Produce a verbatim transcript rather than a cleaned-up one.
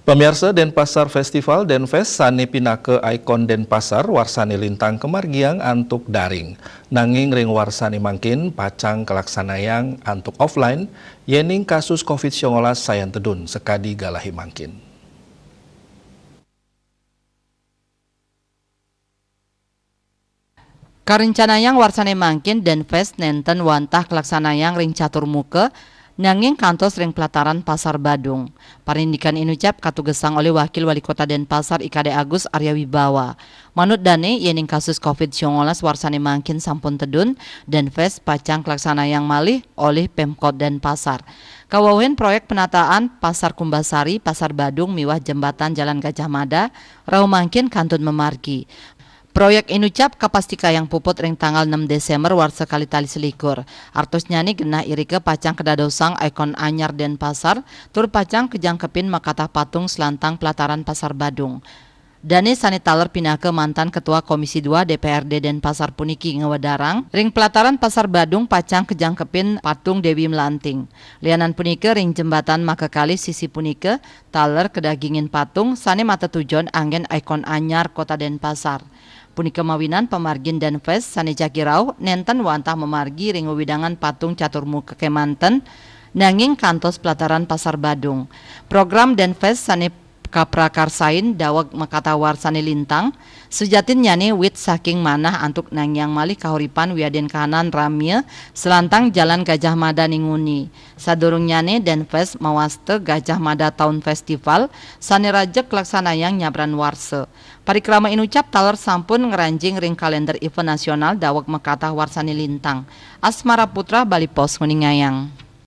Pamiarsa, Denpasar Festival, Denfest, sane pinaka ikon Denpasar, warsane lintang kamargiang antuk daring. Nanging ring warsane mangkin pacang kalaksanayang antuk offline, yening kasus covid sangalas sayan tedun sakadi galahe mangkin. Karencanayang warsane mangkin Denfest nenten wantah kalaksanayang ring catur muka, nanging kantos ring pelataran Pasar Badung. Parindikan inucap katugesang olih Wakil Wali Kota Denpasar I K D Agus Arya Wibawa. Manut dane, yening kasus covid sangalas warsane mangkin sampun tedun, Denfest pacang kalaksanayang malih olih Pemkot Denpasar. Kawauhin proyek penataan Pasar Kumbasari, Pasar Badung miwah Jembatan Jalan Gajah Mada, rauh mangkin kantun mamargi. Proyek inucap kapastikayang puput ring tanggal enam Desember warsa kalih tali selikur. Artosnyane genah irika pacang kadadosang ikon anyar Denpasar, tur pacang kajangkepin makatah patung salantang pelataran Pasar Badung. Dane sane taler pinaka mantan Ketua Komisi dua D P R D Denpasar puniki ngawedarang, ring pelataran Pasar Badung pacang kajangkepin patung Dewi Melanting. Lianan punika, ring jembatan makakalih sisi punika, taler kadagingin patung sane matetujon anggen ikon anyar Kota Denpasar. Punika mawinan pamargin Denfest sane jagi rauh nenten wantah mamargi ring wewidangan patung catur muka kemanten, nanging kantos pelataran Pasar Badung. Program Denfest sane kaprakarsain daweg makatah warsane lintang, sujatinnyane wit saking manah antuk nangiang malih kahuripan wiadin kahanan ramia salantang Jalan Gajah Mada ning nguni. Sadurungnyane Denfest mawasta Gajah Mada Town Festival sane rajeg kalaksanayang nyabran warsa. Parikrama inucap taler sampun ngranjing ring kalender event nasional daweg makatah warsane lintang. Asmara Putra, Bali Post, nguningayang.